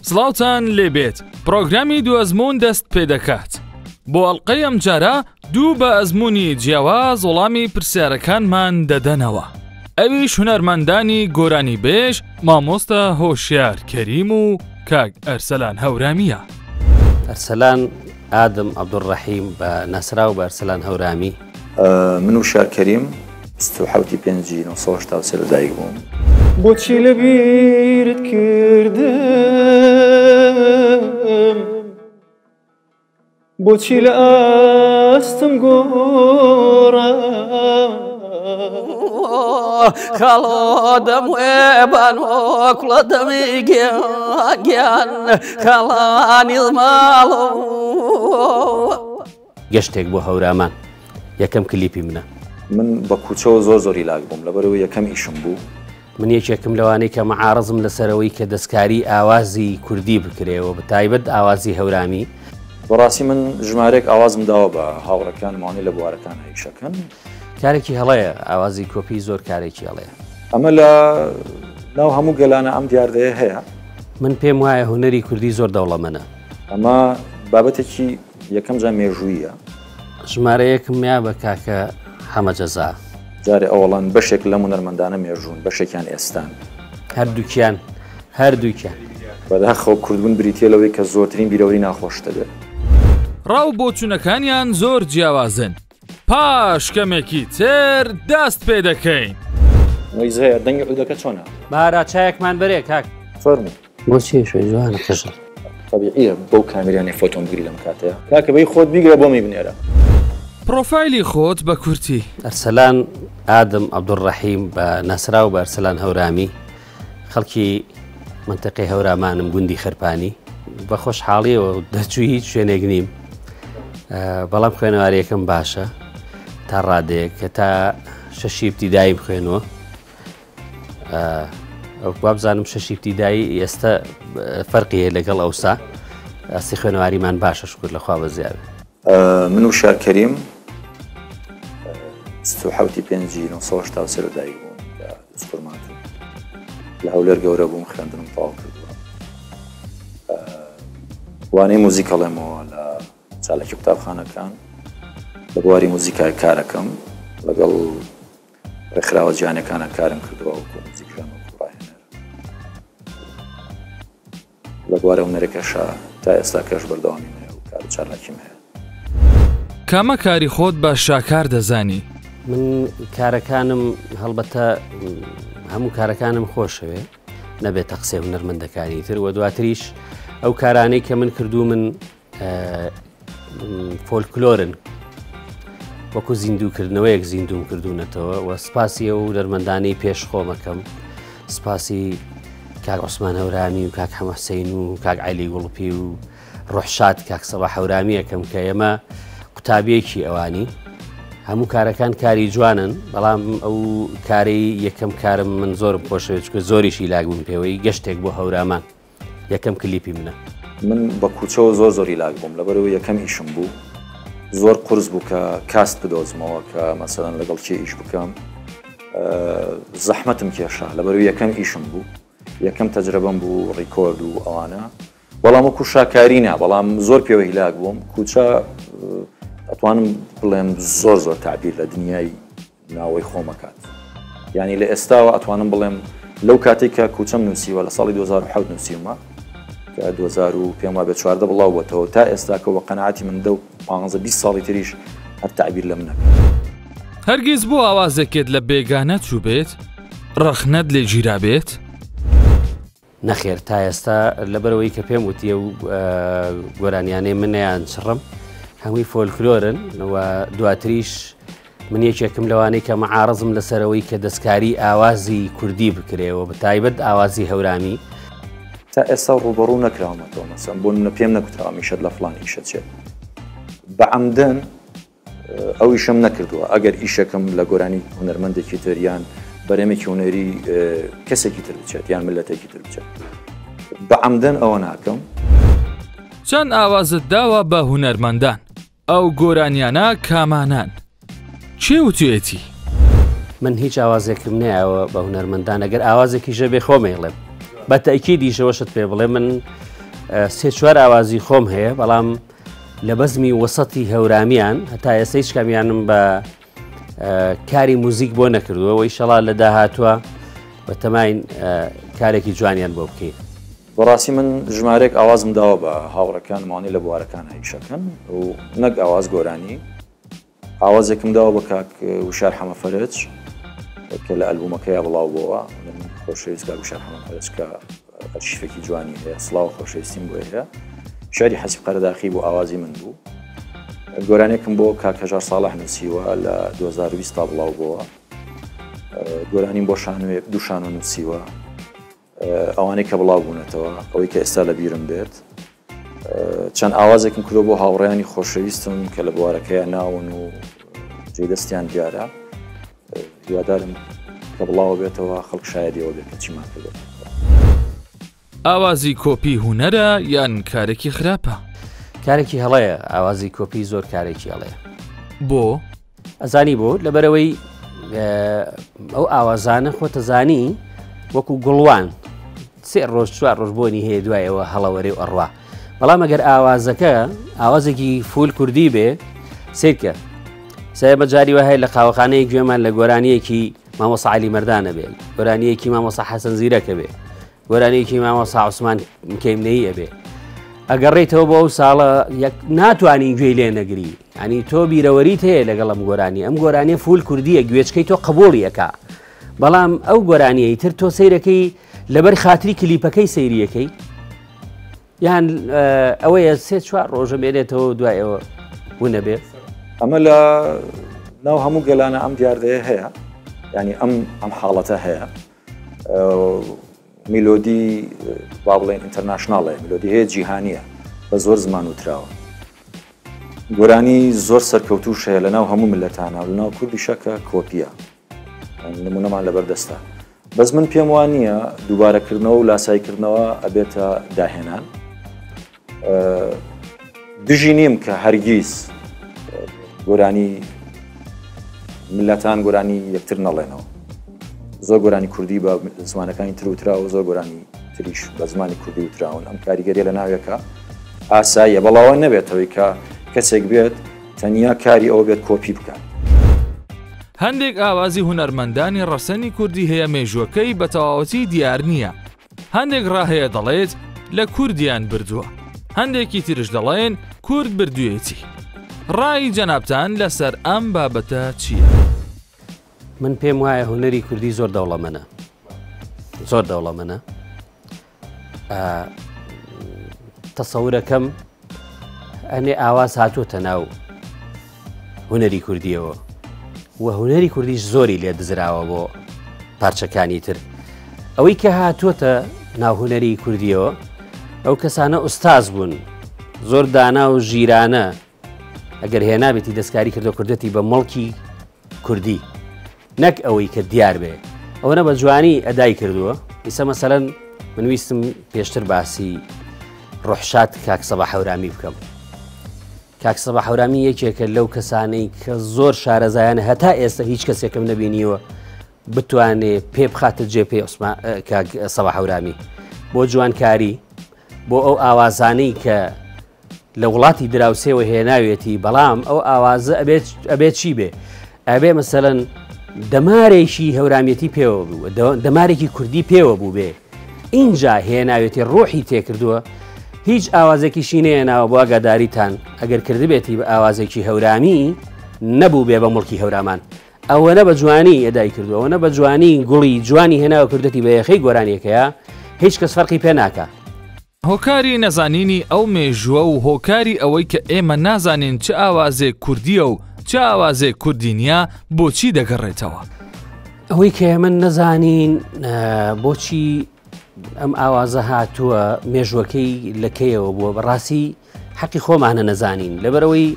سڵاوتان لێبێت پرۆگرامی دوو ئەزموون دەست پێدەکات بۆ ئەڵلقەی ئەمجارە دوو بە ئەزمموی جیاواز وەڵامی پرسیارەکانمان دەدەنەوە ئەویش هونەرمەندانی گۆرانی بێژ مامۆستا هۆشیار کەریم و کاک ئەرسەلان هەورامیە. ئەرسەلان ئادم عەبدولڕەحیم بە ناسراو بە ئەرسەلان هەورامی. من وشیار کەریم 27 ی پێنجی 1983 لەدایک بووم. بۆچی لە بیرت کردم بۆچی لە ئاستم گۆڕا. خاڵۆ دەم وێبان کوڵە دەمی گیان گیان خاڵانی ماڵۆ. گەشتێک بۆ هەورامان یەکەم کلیپی منە. من بە کوچەوە زۆر زۆر هیلاک بووم لەبەرئەوەی یەکەم ئیشم بوو. من یەکێکم لەوانەی کە مەعارزم لەسەرەوەی کە دەستکاری ئاوازی کوردی بکرێ و بەتایبەت ئاوازی هەورامی. بەڕاستی من ژمارەیەک ئاوازم داوە بە هاوڕێکانم ئەوانەی لە بوارەکانا ئیشەکەن. کارێکی هەڵەیە ئاوازی کۆپی زۆر کارێکی هەڵەیە. ئەمە لە ناو هەموو گەلانە ئەم دیاردەیە هەیە. من پێم وایە هونەری کوردی زۆر دەوڵەمەنە. ئەمە بابەتێکی یەکەم جار مێژوویە. ژمارە یەکم یا بە کاکە حەمە جەزا. جارێ ئەوەڵەن بەشێک لەم هونەرمەندانە مێژوون بەشێکیان ئێستان. هەردووکیان هەردووکیان. بەداخەوە کوردبوون بریتیە لەوەی کە زۆرترین بیرەوەری ناخۆشت دەبێت. ڕا و بۆچوونەکانیان زۆر جیاوازن. پاش کەمێکی تر دەست پێ دەکەین. نۆیز هەیە دەنگی عودەکە چۆنە؟ بارا چایەکمان بەرێ کاک. فەرموو. بۆچی شوێ جوانە قژت. تەبیعیە بەو کامیرانەی فۆتۆم بگری لەم کاتەیا. کاکە بەی خۆت بیگرە بۆمی بنێرە. پڕۆفایلی خۆت بە کورتی. ئەرسەلان ئادم عەبدولڕەحیم بە ناسراو بە ئەرسەلان هەورامی خەڵکی مەنتەقەی هەورامانم گوندی خەرپانی بە خۆشحاڵیەوە دەچووی هیچ شوێنێک نیم بەڵام خوێنەواریەکەم باشە تا ڕادەیەک کە تا شەشی ئیبتیداییم خوێنوە وابزانم شەشی ئیبتیدایی ئێستا فەرقی هەیە لەگەڵ ئەوسا ئاستی خوێنەواریمان باشە شکر لەخوا بەزیاوێ. من وشیار کەریم 27 پێنجی 1983 لەدایک بووم لە دوزخورماتوو لە هەولێر گەورە بووم خوێندنم تەواو کردووە وانەی موزیک ئەڵێمەوە لە چالاکی قوتابخانەکان لە بواری موزیکای کارەکەم لەگەڵ ڕێکخراوە جیهانیەکانە کارم کردووە وەکو موزیکژەن وەکو ڕاهێنەر لە بوارە هونەرەکەشا تا ئێستا کەش بەردەوامی هەیە و کار و چالاکیم هەیە. کامە کاری خۆت بە شاکار دەزانی؟ من کارەکانم هەڵبەتە هەموو کارەکانم خۆشەوێ نەبێتە قسەی هونەرمەندەکانی تر و دواتریش ئەو کارانەی کە من کردوو من فۆلکلۆرن وەکو زیندووکردنەوەیەک زیندوم کردوونەتەوە و سپاسی ئەو دەرمەندانەی پێش خۆمەکەم سپاسی کاک عوسمان هەورامی و کاک حەمە حسین و کاک علی گوڵپی و ڕۆحشاد کاک سەبا هەورامیەکەم کە ئێمە قوتابیەکی ئەوانی هەموو کارەکان کاری جوانن بەڵام ئەو کاری یەکەم کارم من زۆرم خۆشەوێت چکە زۆریشی لاگبووم پێوەی گەشتێک بۆ هەورامان یەکەم کلیپی منە. من بە کوچەوە زۆر زۆر هیلاک بووم لەبەرئەوەی یەکەم ئیشم بوو زۆر قورس بوو کە کاست بدۆزمەوە کە مەسەلەن لەگەڵ کێ ئیش بکەم زەحمەتم کێشا لەبەرئەوەی یەکەم ئیشم بوو یەکەم تەجرەبەم بوو ڕیکۆرد و ئەوانە بەڵام وەکو شاکاری نا بەڵام زۆر پێوە هیلاک بووم کوچە ئەتوانم بڵێم زۆر زۆر تعبیر لە دنیای ناوەی خۆم ئەکات یانی لە ئێستاوە ئەتوانم بڵێم لەو کاتێک کە کوچەم نووسیوە لە ساڵی 2007 نووسیومە کە 2000 و پێم وابێ 14 بڵاو بۆتەوە تا ئێستاکە وە قەناعەتی من دە و 15 20 ساڵی تریش هەر تەعبیر لە منەکە. هەرگیز بۆ ئاوازێکت لە بێگانە چووبێت ڕەخنەت لێ گیرابێت؟ نەخێر تا ئێستا لەبەرئەوەی کە پێم وتی ئەو گۆرانیانەی من نەیان چڕم هەمووی فۆلکلۆرن و دواتریش من یەکێکم لەوانەی کە مەعارزم لەسەرەوەی کە دەستکاری ئاوازی کوردی بکرێ و بەتایبەت ئاوازی هەورامی. تا ئێستا ڕووبەڕوو نەکراومەتەوە مەسەن بۆ نمونە پێم نەکوتراوە میشەت لە فڵان ئیشە چێت بە عەمدەن ئەو ئیشەم نەکردووە ئەگەر ئیشەکەم لە گۆرانی هونەرمەندێکی تر یان بەرهەمێکی هونەری کەسێکی تر بچێت یان ملەتێکی تر بچێت بە عەمدەن ئەوە ناکەم. چەند ئاوازت داوە بە هونەرمەندان؟ ئەو گۆرانیانە کامانەن؟ کێ وتویەتی؟ من هیچ ئاوازێکم نەیاوە بە هونەرمەندان ئەگەر ئاوازێکیش هەبێ خۆم ئەیڵێم بە تەئکیدیش ئەوەشت پێ بڵێ من سێ چوار ئاوازی خۆم هەیە بەڵام لە بەزمی وەسەتی هەورامیان هەتا ئێستا هیچ کامیانم بە کاری موزیک بۆ نەکردووە و ئیشەڵا لە داهاتووە بە تەماین کارێکی جوانیان بۆ بکەین. بەڕاستی من ژمارەیەک ئاوازم داوە بە هاوڕێکانم ئەوانەی لە بوارەکانا ئیشەکەن و نەک ئاواز گۆرانی ئاوازێکم داوە بە کاک وشار حەمە فەرج کە لە ئەلبومەکەیا بڵاو بۆوە من خۆشەویست کاک وشار حەمە فەرج کە ئەرشیفێکی جوانی هەیە سڵاو خۆشەویستیم بۆی هەیە شعری حەسیب قەرەداخی بۆ ئاوازی من بوو گۆرانێکم بۆ کاک هەژار ساڵح نووسیوە لە 2020 تا بڵاو بۆوە گۆرانیم بۆ شانوێ دوو شانۆ نووسیوە ئەوانەی کە بڵاو بوونەتەوە ئەوەی کە ئێستا لە بیرم بێت چەند ئاوازێکم کردو بۆ هاوڕێیانی خۆشەویستم کە لە بوارەکەیان ناون و جێ دەستیان دیارە هیوادارم کە بڵاوە بێتەوە خەڵک شایەدیەوە بێت کە چیمان کردو. ئاوازی کۆپی هونەرە یان کارێکی خراپە؟ کارێکی هەڵەیە ئاوازی کۆپی زۆر کارێکی هەڵەیە. بۆ؟ ئەزانی بۆ؟ لەبەرئەوەی ئەو ئاوازانە خۆتەزانی وەکو گوڵوان سێ ڕۆژ چوار ڕۆژ بۆنی هەیە دوایەوە هەڵەوەرێ و ئەڕوا بەڵام ئەگەر ئاوازەکە ئاوازێکی فول کوردی بێ سیرکە سایە بە جاری وە هەیە لە قاوەخانەیە گوێمان لە گۆرانیەکی مامۆسا علی مەردانە بێ گۆرانیەکی مامۆسا حەسەن زیرەکە بێ گۆرانیەکی مامۆسا عوسمان کەیمنەیی ئەبێ ئەگەڕێیتەوە بۆ ئەو ساڵە یەک ناتوانانی گوێی لێ نەگری ئەنی تۆ بیرەوەریت هەیە لەگەڵ ئەم گۆرانی ئەم گۆرانیە فول کوردیە گوێچکەی تۆ قبوڵی ئەکا بەڵام ئەو گۆرانیەی تر تۆ سەیرەکەی لەبەر خاتری کلیپەکەی سەیریەکەی یان ئەوەیە سێ چوار ڕۆژە مێنێتەوە دوای ئەوە ونەبێ ئەمە لە ناو هەموو گەلانە ئەم دیاردەیە هەیە ینی ئەم ئەم حاڵەتە هەیە میلۆدی با بڵێن international ە میلۆدی هەیە جیهانیە بە زۆر زمان وتراوە گۆرانی زۆر سەرکەوتوش هەیە لە ناو هەموو ملەتانە لە ناو کوردیشە کە کۆپیە نمونەمان لەبەر دەستە بەس من پێم وان نییە دووبارەکردنەوە و لاسایکردنەوە ئەبێتە داهێنان دژی نیم کە هەرگیز گۆرانی ملەتان گۆرانی یەکتر نەڵێنەوە زۆر گۆرانی کوردی بە زمانەکانی تر وتراوە زۆر گۆرانی تریش بە زمانی کوردی وتراون ئەم کاریگەریە لە ناوێکە ئاساییە بەڵاوە نەبێتەوەی کە کەسێک بێت تەنیا کاری ئەوە بێت کۆپی بکات. هەندێک ئاوازی هونەرمەندانی ڕەسەنی کوردی هەیە مێژووەکەی بە تەواوەتی دیار نییە، هەندێک ڕا هەیە دەڵێت لە کوردیان بردووە هەندێکی ترش دەڵێن کورد بردوویەتی ڕای جەنابتان لەسەر ئەم بابەتە چییە؟ من پێم وایە هونەری کوردی زۆر دەوڵەمەنە زۆر دەوڵەمەنە تەسەورەکەم ئەنێ ئاواز هاتووەتە ناو هونەری کوردیەوە و هونەری کوردیش زۆری لێ دزراوە بۆ پارچەکانی تر ئەوەی کە هاتووەتە ناو هونەری کوردیەوە ئەو کەسانە ئوستاز بوون زۆر دانا و ژیرانە ئەگەر هێنابێتی دەستکاری کردو کوردەتی بە مڵکی کوردی نەک ئەوەی کە دیار بێ ئەوەنە بە جوانی ئەدای کردووە ئیسە مەسەلەن من ویستم پێشتر باسی ڕۆحشات کاک سەبا حەورامی بکەم کاک سەبا حەورامی یەکێکە لەو کەسانەی کە زۆر شارەزایانە هەتا ئێستا هیچ کەسێکم نەبینیوە بتوانێ پێ بخاتە جێ پێ عوسمان کاک سەبا حەورامی بۆ جوانکاری بۆ ئەو ئاوازانەی کە لە وڵاتی دراوسێوە هێناوێتی بەڵام ئەو ئاوازە ئەبێت ئەبێت چی بێ ئەبێ مەسەلەن دەمارێکی هەورامیەتی پێوە بوو دەمارێکی کوردی پێوە بوو بێ اینجا هێناوێتی ڕۆحی تێکردووە هیچ ئاوازێکیشی نێناوە بۆ ئاگاداریتان ئەگەر کردبێتی بە ئاوازێکی هەورامی نەبوو بێ بە مڵکی هەورامان ئەوەنە بە جوانی ئەدای کردو ئەوەنە بە جوانی گوڵی جوانی هێناوە کردەتی بە یەخەی گۆرانیەکەیە هیچ کەس فەرقی پێ ناکا. هۆکاری نەزانینی ئەو مێژووە و هۆکاری ئەوەی کە ئێمە نازانین چ ئاوازێک کوردییە و چ ئاوازێک کوردی نییە بۆچی دەگەڕێتەوە؟ ئەوەی کە ئێمە نەزانین بۆچی ئەم ئاوازە هاتووە مێژوەکەی لە کەیەوە بووە بەڕاستی حەقی خۆمانە نەزانین لەبەرەوەی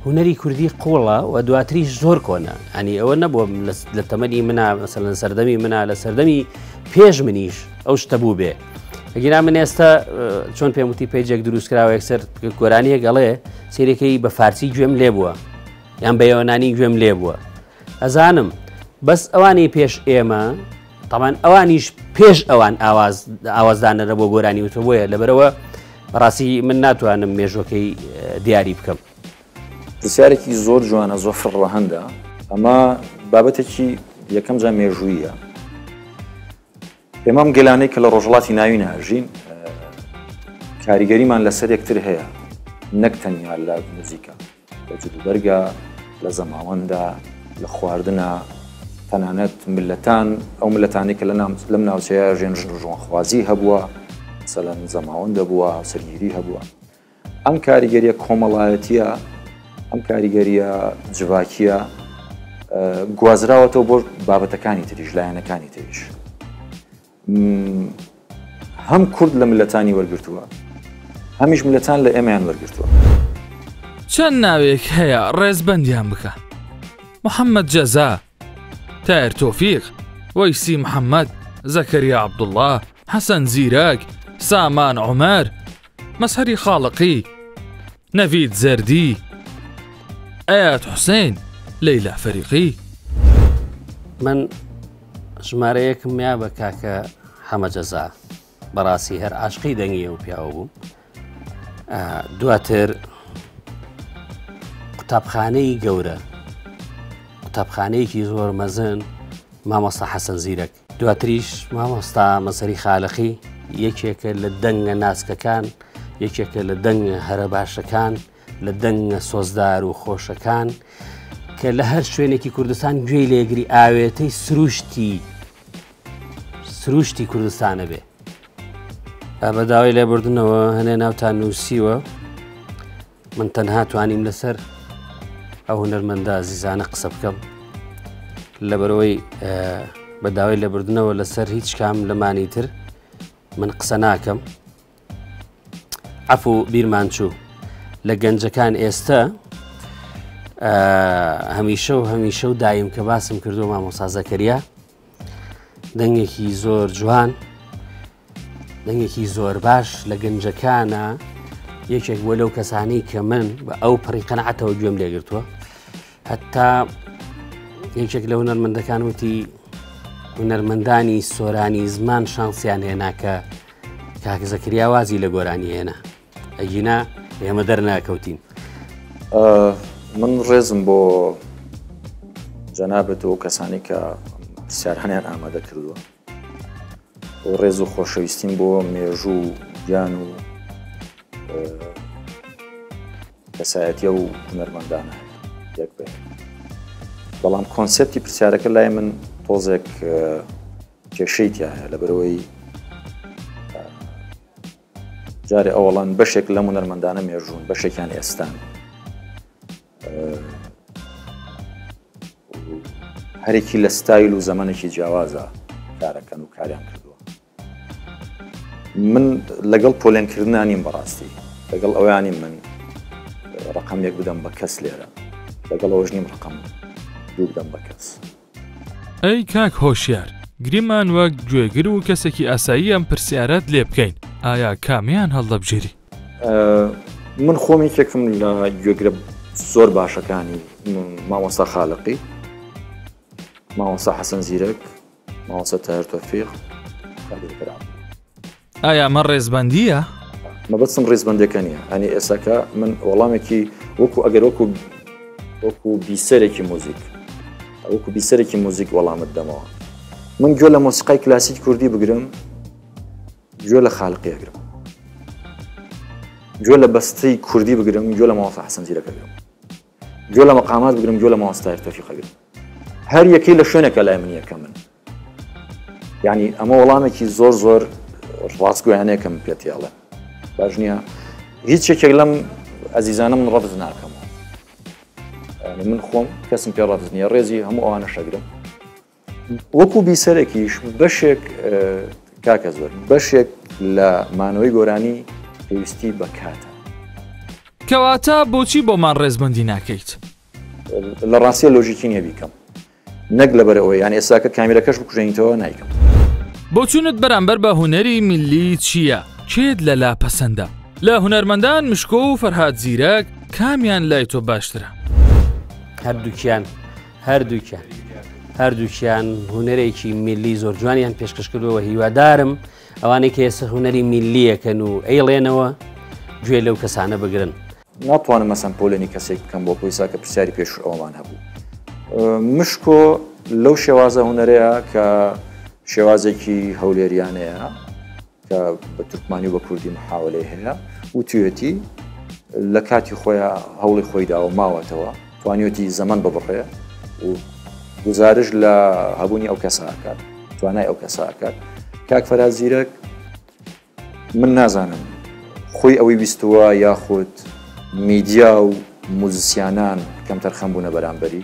هونەری کوردی قوڵە و دواتریش زۆر کۆنە ئەنی ئەوە نەبووە لە تەمەنی منا مەسەلەن سەردەمی منا لە سەردەمی پێش منیش ئەو شتە بوو بێ ئەگینا من ئێستا چۆن پێم وتی page ێک دروست کراوە یەکسەر گۆرانیەک ئەڵێ سیرەکەی بە فارسی گوێم لێ بووە یان بە یۆنانی گوێم لێ بووە ئەزانم بەس ئەوانەی پێش ئێمە تاوان ئەوانیش پێش ئەوان ئاواز ئاوازدانەرە بۆ گۆرانی وتە بۆیە لەبەرەوە بەڕاستی من ناتوانم مێژوەکەی دیاری بکەم. پرسیارێکی زۆر جوانە زۆر ڕەهەندە. ئەمە بابەتێکی یەکەم جار مێژوویە. ئێمە ئەم گەلانەی کە لە ڕۆژهەڵاتی ناوینە ئەژین کاریگەریمان لەسەر یەکتر هەیە، نەک تەنیا لە موزیکا، لە جلوبەرگا، لە زەماوەندا، لە خواردنا، تەنانەت ملەتان، ئەو ملەتانەی کە لەم ناوچەیە ژێن ژن و ژوانخوازی هەبووە، مەسەلەن زەماوەند هەبووە، هاوسەرگیری هەبووە. ئەم کاریگەریە کۆمەڵایەتیە، ئەم کاریگەریە جڤاکیە گوازراوەتەوە بۆ بابەتەکانی تریش، لایەنەکانی تریش. هەم کورد لە ملەتانی وەرگرتووە، هەمیش ملەتان لە ئێمەیان وەرگرتووە. چەند ناوێک هەیە ڕێزبەندیان بکە، محەممەد جەزا، تایر تۆفیق، وەیسی محەممەد، زەکەریا عەبدوڵڵا، حەسەن زیرەک، سامان عومەر، مەزهەری خاڵقی، نەڤید زەردی، ئەیاد حوسێن، لەیلا فەریقی. من ژمارە یەکم یا بە کاکە حەمە جەزا، بەڕاستی هەر عاشقی دەنگی ئەو پیاوە بووم. دواتر قوتابخانەی گەورە، قوتابخانەیەکی زۆر مەزن، مامۆستا حەسەن زیرەک، دواتریش مامۆستا مەزهەری خالقی، یەکێکە لە دەنگە ناسکەکان، یەکێکە لە دەنگە هەرە باشەکان، لە دەنگە سۆزدار و خۆشەکان کە لە هەر شوێنێکی کوردستان گوێی لێگری ئاوێتەی سروشتی کوردستانە بێ. بە داوای لێبوردنەوە هەنێ ناوتان نووسیوە، من تەنها توانیم لەسەر ئەو هونەرمەندە ئازیزانە قسە بکەم، لەبەرەوەی بە داوای لێبوردنەوە لەسەر هیچ کام لەمانی تر من قسە ناکەم. عەفو بیرمان چوو لە گەنجەکان ئێستا هەمیشە و هەمیشە و دایم کە باسم کردو مامۆستا زەکەریا دەنگێکی زۆر جوان، دەنگێکی زۆر باش لە گەنجەکانە، یەکێک بۆ لەو کەسانی کە من بە ئەو پڕی قەنەعەتەوە گوێم لێگرتووە. هەتا یەکێک لە هونەرمەندەکان وتی هونەرمەندانی سۆرانی زمان شانسیان هێنا کە کاک زەکریا وازی لە گۆرانی هێنا، ئەگینا ئێمە دەرناکەوتین. من ڕێزم بۆ جەنابت و کەسانی کە پرسیارانیان ئامادە کردووە و ڕێز و خۆشەویستیم بۆ مێژوو و گیان و کەسایەتیە و هونەرمەندانە هەیە یەک بێت. بەڵام کۆنسێپتی پرسیارەکە لای من تۆزێک کێشەی تیا هەیە، لەبەرەوەی جارێ ئەوەڵەن بەشێک لەم هونەرمەندانە مێژوون، بەشێکیان ئێستان. هەرێکی لە ستایل و زەمەنێکی جیاوازە کارەکەن و کاریان کردووە. من لەگەڵ پۆلێنکردنا نیم بەڕاستی، لەگەڵ ئەویان نیم من ڕقم یەک بدەم بە کەس لێرە، لەگەڵ ئەوەش نیم ڕقم دوو بدەم بە کەس. ئەی کاک هۆشیار، گریمان وەک گوێگر و کەسێکی ئاسایی ئەم پرسیارەت لێ بکەین، ئایا کامیان هەڵدەبژێری؟ من خۆم یەکێکم لە گوێگرە زۆر باشەکانی مامۆستا خالقی، مامۆستا حەسەن زیرەک، مامۆستا تاهیر تۆفیق، کاک عەبدوڵڵا. ئایا ئەمە ڕێزبەندییە؟ مەبەستم ڕیزبەندەکە نییە. ئەنی ئێساکە من وەڵامێکی وەکو ئەگەر وەکو وەکو بیسەرێکی موزیک وەکو بیسەرێکی موزیک وەڵامت دەمەوە. من گوێ لە مۆسیقای کلاسیک کوردی بگرم، گوێ لە خالقی ئەگرم، گوێ لە بەستەی کوردی بگرم، گوێ لە مامۆستا حەسەن زیرەک ئەگرم، گوێ لە مەقامات بگرم، گوێ لە مامۆستا تاهیر تۆفیق ئەگرم. هەر یەکەی لە شوێنێکە لای من یەکە من. یعنی ئەمە وەڵامێکی زۆر زۆر ڕاستگۆیانەیەکم پێتیاڵێ باش نییە. هیچ یەکێک لەم ئەزیزانە من ڕەفز ناکەمەوە. یعنی من خۆم کەسم پێ ڕەفز نییە، ڕێزی هەموو ئەوانە شەگرم. وەکو بیسەرێکیش بەشێک کاکە زۆر بەشێک لە مانەوەی گۆرانی پێویستی بە کاتە. کەواتە بۆچی بۆمان ڕێزبەندی ناکەیت؟ لە ڕاستیە لۆژیکی نییە بیکەم، نەک لەبەر ئەوەی یان ئێستاکە کامیرەکەش بکوژێنیتەوە نایکەم. بۆچوونت بەرامبەر بە هونەری میللی چییە؟ کێت لەلا پەسەندە؟ لە هونەرمەندان مشکۆ و فەرهاد زیرەک کامیان لای تۆ باشترە؟ هەردووکیان هەردووکیان هەردووکیان هونەرێکی میللی زۆر جوانیان پێشکەش کردووە. هیوادارم ئەوانەی کە ئێستا هونەری میللیەکەن و ئەیڵێنەوە گوێ لەو کەسانە بگرن. ناتوانم مەسەن پۆلێنی کەسێک بکەم بۆ پۆیسا کە پرسیاری پێش ئەومان هەبوو. مشکۆ لەو شێوازە هونەرەیە کە شێوازێکی هەولێریانەیە کە بە تورکمانی و بە کوردی محاولەی هەیە وتوێتی لە کاتی خۆیان هەوڵی خۆی داوە ماوەتەوە توانیوەتی زەمەن ببڕێ و گزارش لە هەبوونی ئەو کەسە ئەکات، توانای ئەو کەسە ئەکات. کاک فەرهاد زیرەک من نازانم خۆی ئەوەی ویستووە یاخود میدیا و موزیسیانان کەمتەرخەم بوونە بەرامبەری.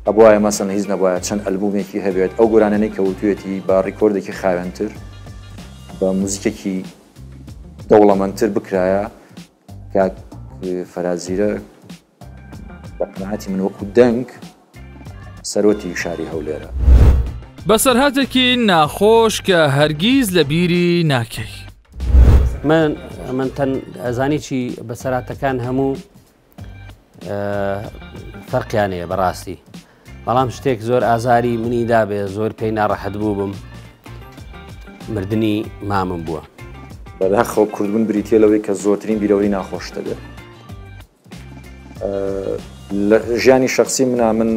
ئەبوایە مەسەن هیچ نەبوایە چەند ئەلبومێکی هەبێت ئەو گۆرانیانەی کە وتوێتی بە ڕیکۆردێکی خاوێنتر بە موزیکێکی دەوڵەمەندتر بکرایە. کاک فەرهاد زیرەک بە قەناعەتی من وەکو دەنگ سەرۆتی شاری هەولێرە. بەسەرهاتێکی ناخۆش کە هەرگیز لە بیری ناکەی. من من تەن ئەزانی چی بەسەراتەکان هەموو فەرقیان هەیە بەڕاستی بەڵام شتێک زۆر ئازاری منی دابێ زۆر پێی ناڕەحەت بوو بم مردنی مامم بووە. بەداخەوە کوردبوون بریتیە لەوەی کە زۆرترین بیرەوەری ناخۆشت دەبێت. لە ژیانی شخصی منا من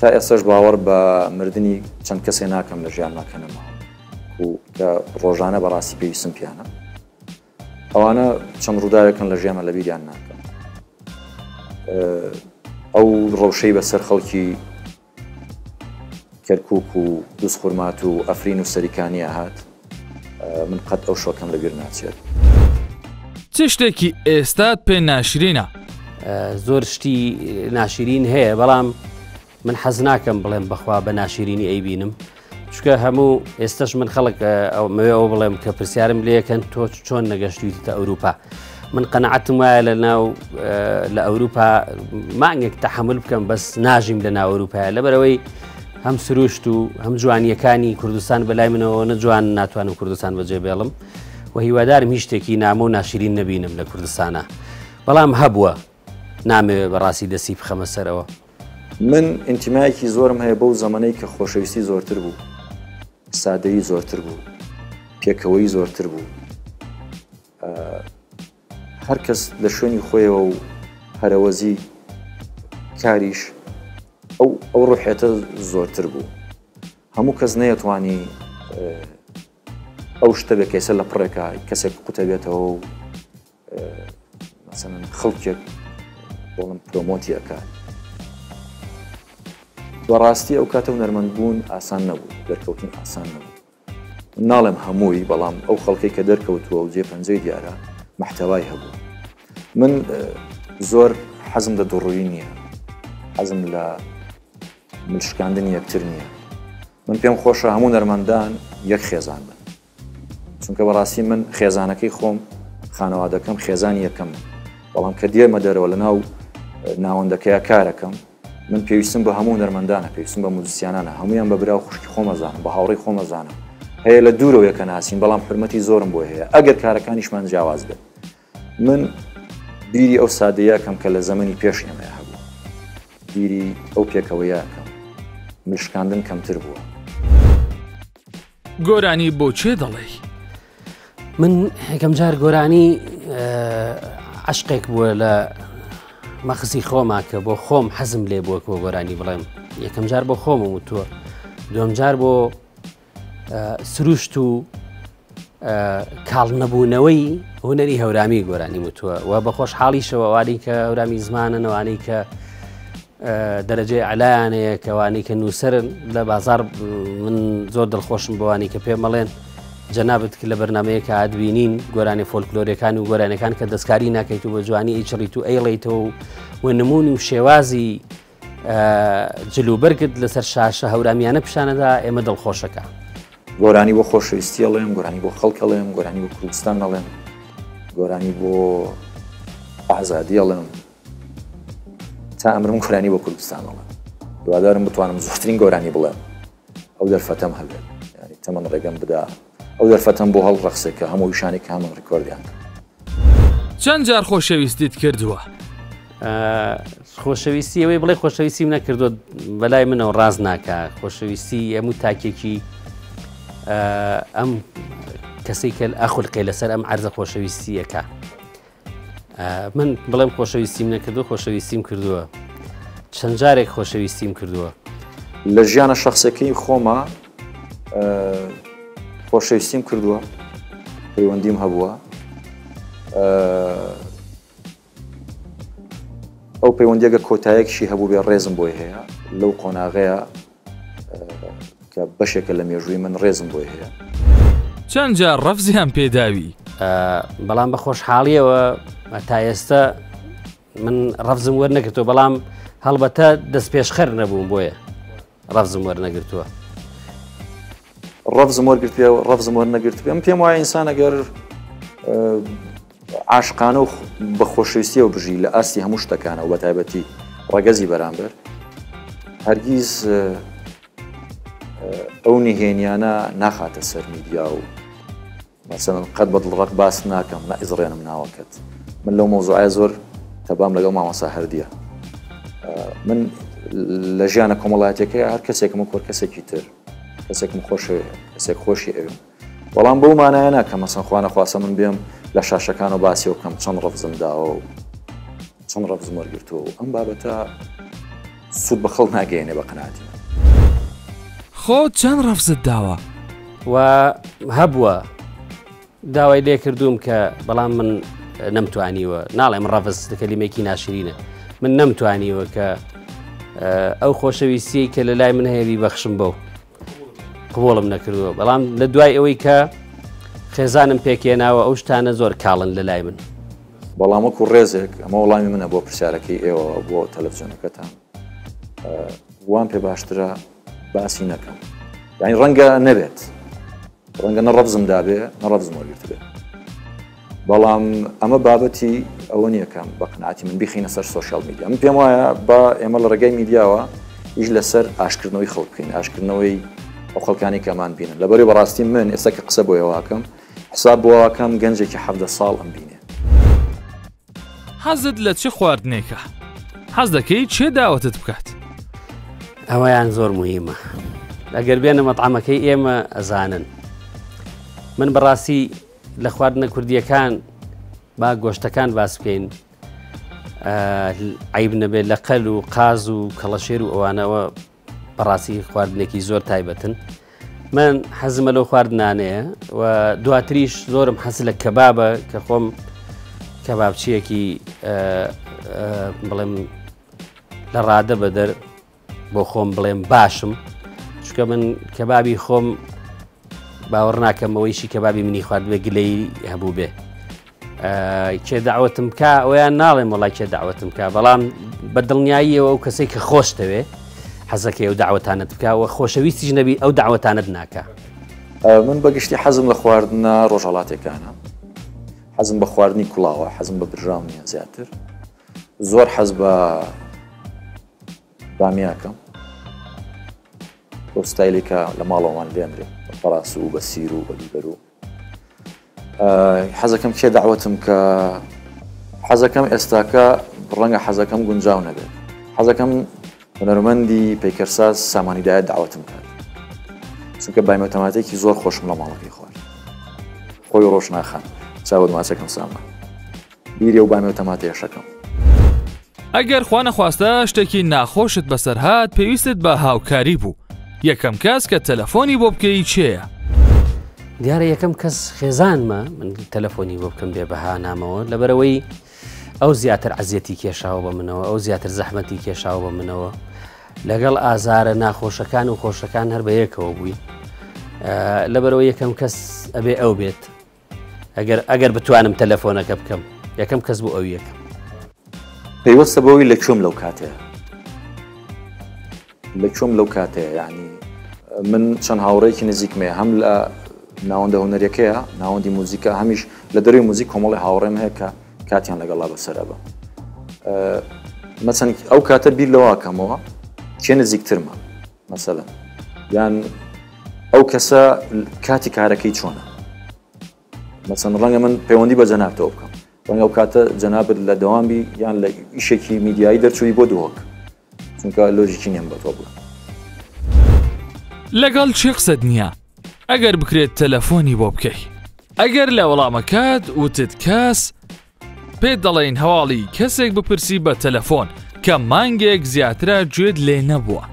تا ئێستاش باوەڕ بە مردنی چەند کەسێ ناکەم لە ژیانما کە نەماوە و کە ڕۆژانە بەڕاستی پێویستم پیانە. ئەوانە چەند ڕووداوێکن لە ژیانما لە بیریان ناکەم. ئەو ڕەوشەی بەسەر خەڵکی کەرکوک و دوزخورماتوو و ئەفرین و سەریکانییە هات، من قەت ئەو شۆکەم لەبیر ناچێت. چ شتێکی ئێستات پێ ناشرینە؟ زۆر شتی ناشرین هەیە، بەڵام من حەز ناکەم بڵێم بەخوا بە ناشرینی ئەیبینم، چونکە هەموو ئێستش من خەڵک مەوێ ئەوە بڵێم کە پرسیارم لێکەن تۆ چۆن نەگەشتویتە ئەوروپا. من قەنەعەتم وایە لە ناو لە ئەوروپا مانگێک تەحمل بکەم بەس ناژیم لە ناو ئەوروپایە لەبەرەوەی هەم سروشت و هەم جوانیەکانی کوردستان بەلای منەوە نە جوان ناتوانم کوردستان بەجێ بێڵم و هیوادارم هیچ شتێکی نامۆ و ناشرین نەبینم لە کوردستانە بەڵام هەبووە نامەوێ بەڕاستی دەستی بخەمە سەرەوە. من ئینتیمایەکی زۆرم هەیە بەو زەمەنەی کە خۆشەویستی زۆرتر بوو، سادەیی زۆرتر بوو، پێکەوەیی زۆرتر بوو، هەر کەس لە شوێنی خۆیەوە و هەرەوەزی کاریش ئەو ئەو ڕوحێتە زۆرتر بوو. هەموو کەس نەیەتوانی ئەو شتە بێ کەیسە لە پڕێکە کەسێک قوتە بێتەوە و مەسەلەن خەڵکێک بۆڵم پرۆمۆتی ئەکات. بەڕاستی ئەو کاتە هونەرمەند بوون ئاسان نەبوو، دەرکەوتن ئاسان نەبوو. من ناڵێم هەمووی، بەڵام ئەو خەڵکەی کە دەرکەوتووە و جێ پەنجەی دیارە محتەوای هەبوو. من زۆر حەزم لە دوڕوویی نییە، حەزم لە ملشکاندنی یەکتر نییە. من پێم خۆشە هەموو هونەرمەندان یەک خێزان بن. چونکە بەڕاستی من خێزانەکەی خۆم خانەوادەکەم خێزانی یەکەم بەڵام کە دێمە دەرەوە لە ناو ناوەندەکەیا کارەکەم من پێویستم بە هەموو هونەرمەندانە پێویستم بە موزیسیانانە هەمویان بە برا و خوشکی خۆمەزانم بە هاوڕێی خۆمەزانم هەیە لە دوورەوە یەکە ناسین بەڵام حرمەتی زۆرم بۆ هەیە ئەگەر کارەکانیشمان جیاواز بێت من بیری ئەو سادەیەکەم کە لە زەمەنی پێش ئێمە هەبوو بیری ئەو پێکەوەیەکەم مشکاندن کەمتر بووە. گۆرانی بۆ کێ دەڵێی؟ من یەکەم جار گۆرانی عشقێک بووە لە مەخزی خۆما کە بۆ خۆم حەزم لێ بووە کۆ گۆرانی بڵێم یەکەم جار بۆ خۆمم وتووە دوم جار بۆ سروشت و کاڵ نەبوونەوەی هوەری هەورامی گۆرانی وتووە و بە خۆشحاڵیشەوە وانی کە هەورامی زمانەوانەی کە دەرەجەی عەلایان هەیە کە وانەی کە نووسەرن لە بازار من زۆر دڵخۆشم بەوانی کە پێمەڵێن جەنابت لە بەرنمەیە کە ئادبینین گۆرانی فۆلکلۆرەکان و گۆرانەکان کە دەستکاری ناکەیت و بە جوانی ئەیچڕیت و ئەیڵیتەوە و نمونی و شێوازی جلوبەرگت لەسەر شاشە هەورامیانە پیشانەدا ئێمە دڵخۆشەکە. گۆرانی بۆ خۆشەویستی ئەڵێم، گۆرانی بۆ خەڵک ئەڵێم، گۆرانی بۆ کوردستان ئەڵێم، گۆرانی بۆ ئازادی ئەڵێم. تا ئەمرم گۆرانی بۆ کوردستان ئەڵێم هیوادارم بتوانم زۆرترین گۆرانی بڵێم ئەو دەرفەتەم هەبێت ینی تەمەن ڕێگەم بدا ئەو دەرفەتەم بۆ هەڵڕەخسێ کە هەموو ئیشانی کە هەمن ڕیکۆردیان کەم. چەند جار خۆشەویستیت کردووە؟ خۆشەویستی ئەوەی بڵێ خۆشەویستیم نەکردووە بەلای منەوە ڕاست ناکە خۆشەویستی هەموو تاکێکی ئەم کەسێک کە ئەخولقێ لەسەر ئەم عرزە خۆشەویستیەکە. من بڵێم خۆشەویستیم نەکردو خۆشەویستیم کردووە چەند جارێک خۆشەویستیم کردووە. لە ژیانە شەخسەکەی خۆما خۆشەویستیم کردووە پەیوەندیم هەبووە ئەو پەیوەندیەگە کۆتایەکشی هەبوو بێ ڕێزم بۆی هەیە لەو قۆناغەیە کە بەشێکە لە مێژووی من ڕێزم بۆی هەیە. چەند جار ڕەفزیان پێداوی؟ بەڵام بە خۆشحاڵیەوە تا ئێستا من ڕەفزم وەرنەگرتووە بەڵام هەڵبەتە دەستپێشخەر نەبووم بۆیە ڕەفزم وەرنەگرتووە. ڕەفزم وەرگرتبێ و ڕەفزم وەرنەگرتبێ من پێم وایە ئینسان ئەگەر عاشقانە و بە خۆشەویستیەوە بژی لە ئاستی هەموو شتەکانەوە بە تایبەتی ڕەگەزی بەرامبەر هەرگیز ئەو نهێنیانە ناخاتە سەر میدیا و مەسەلەن قەت بە دڵڕەق باست ناکەم نائیزڕێنم ناوەکەت من لەو مەوزوعە زۆر تەبام لەگەڵ مامۆسا هەردیە من لە ژیانە کۆمەڵایەتەکەی هەر کەسێکم وەک کەسێکی تر کەسێکم خۆشەوێ کەسێک خۆشی ئەوێم بەڵام بەو مانایە ناکە مەسەن خوانە خواسە من بێم لە شاشەکان و باسی بکەم چەند ڕەفزم داوە و چەند ڕەفزم وەرگرتووە و ئەم بابەتە سوود بە خەڵک ناگەیەنێ بە قەناعەتی من. خۆت چەند ڕەفزت داوە؟ و هەبووە داوای لێ کردووم کە بەڵام من نەمتوانیوە ناڵێم ڕەفز کەلیمێکی ناشرینە من نەمتوانیوە کە ئەو خۆشەویستیەی کە لە لای من هەیە بیبەخشم بەو قبوڵم نەکردووە بەڵام لە دوای ئەوەی کە خێزانم پێکێناوە ئەو شتانە زۆر کاڵن لە لای من. بەڵام وەکو ڕێزێک ئەمە وەڵامی منە بۆ پرسیارەکەی ئێوە بۆ تەلەفزیۆنەکەتان وام پێ باشترە باسی نەکەم یعنی ڕەنگە نەبێت ڕەنگە نە ڕەفزم دابێ نە ڕەفزم وەرگرتبێ بەڵام ئەمە بابەتی ئەوە نییە کەم بە قەناعەتی من بیخینە سەر social media من پێم وایە با ئێمە لە ڕێگەی میدیاوە ئیش لەسەر ئاشکردنەوەی خەڵک بکەین ئاشکردنەوەی ئەو خەڵکانی کەمان بینن لەبەری بەڕاستی من ئێستا کە قسە بۆ ئێوەکەم حساب بۆ ئەکەم گەنجێکی 17 ساڵ ئەم بینێ. حەزت لە چ خواردنێکە؟ حەز دەکەی کێ داوەتت بکات؟ ئەوەیان زۆر موهیمە ئەگەر بێنە مەتعەمەکەی ئێمە ئەزانن من بەڕاستی لە خواردنە کوردیەکان با گۆشتەکان باس بکەین عیب نەبێت لە قەل و قاز و کەڵەشێر و ئەوانەوە بەڕاستی خواردنێکی زۆر تایبەتن من حەزمە لەو خواردنانەیە و دواتریش زۆرم حەز لە کەبابە کە خۆم کەبابچیەکی بڵێم لە ڕادە بەدەر بۆ خۆم بڵێم باشم چونکە من کەبابی خۆم باوەڕ ناکەم ئەوەیشی کەبابی منی خواردبێ گلەی هەبوو بێ کێ داوەتم بکە ئەویان ناڵێم وڵای کێ داوەتم بکە بەڵام بە دڵنیاییەوە ئەو کەسێک کە خۆشتەوێ حەزەکەی ئەو داوەتانت بکە و خۆشەویستیش نەبی ئەو داوەتانت ناکە. من بەگشتی حەزم لە خواردنە ڕۆژهەڵاتێکانە حەزم بە خواردنی کوڵاوە حەزم بە برژاو نییە زیاتر زۆر حەز بە بامیاکەم بەو ستایلی کە لە ماڵەوەمان لێنرێ بە پەڕاس و بە سیر و بە بیبەر و حەزەکەم کێ داوەتم کە حەزەکەم ئێستاکە ڕەنگە حەزەکەم گونجاو نەبێت حەزەکەم هونەرمەندی پەیکەرساز سامانی دایە داوەتم کات چونکە بایمەتەماتێکی زۆر خۆشم لە ماڵەکەی خوارد خۆی ڕۆشناخان چاوت ماچەکەم سامان بیری ئەو بامیە و تەماتەیەشەکەم. ئەگەر خوا نەخواستە شتێکی ناخۆشت بەسەر هات پێویستت بە هاوکاری بوو یەکەم کەس کە تەلەفۆنی بۆ بکەی کێیە؟ دیارە یەکەم کەس خێزانمە من تەلەفۆنی بۆ بکەم بێ بەهانامەوە لەبەرەوەی ئەو زیاتر عەزیەتی کێشاوە بە منەوە ئەو زیاتر زەحمەتی کێشاوە بە منەوە لەگەڵ ئازارە ناخۆشەکان و خۆشەکان هەر بە یەکەوە بووی لەبەرەوە یەکەم کەس ئەبێ ئەو بێت ئەگەر ئەگەر بتوانم تەلەفۆنەکە بکەم یەکەم کەس بۆ ئەو یەکەم. پەیوەستە بەوەی لە کوێم لەو کاتەیە لە کوێم لەو کاتەیە یعنی من چەند هاوڕێکی نزیکمەیە هەم لە ناوەندە هونەریەکەیە ناوەندی موزیکە هەمیش لە دەروی موزیک کۆمەڵی هاوڕێم هەیە کە کاتیان لەگەڵا بەسەرە بە مەسەن ئەو کاتە بیر لەواکەمەوە کێ نزیکترمە مەسەلەن یان ئەو کەسە کاتی کارەکەی چۆنە مەسەن ڕەنگە من پەیوەندی بە جەنابتەوە بکەم ڕەنگە ئەو کاتە جەنابت لە دەوام بی یان لە ئیشێکی میدیایی دەرچووی بۆ دهۆک چونکە لۆژیکی نیەم بە تۆ بڵێم. لەگەڵ کێ قسەت نییە ئەگەر بکرێت تەلەفۆنی بۆ بکەی؟ ئەگەر لە وەڵامەکەت وتت کەس. پێت دەڵێین هەواڵی کەسێک بپرسی بە تەلەفۆن کە مانگێک زیاترە گوێت لێ نەبووە.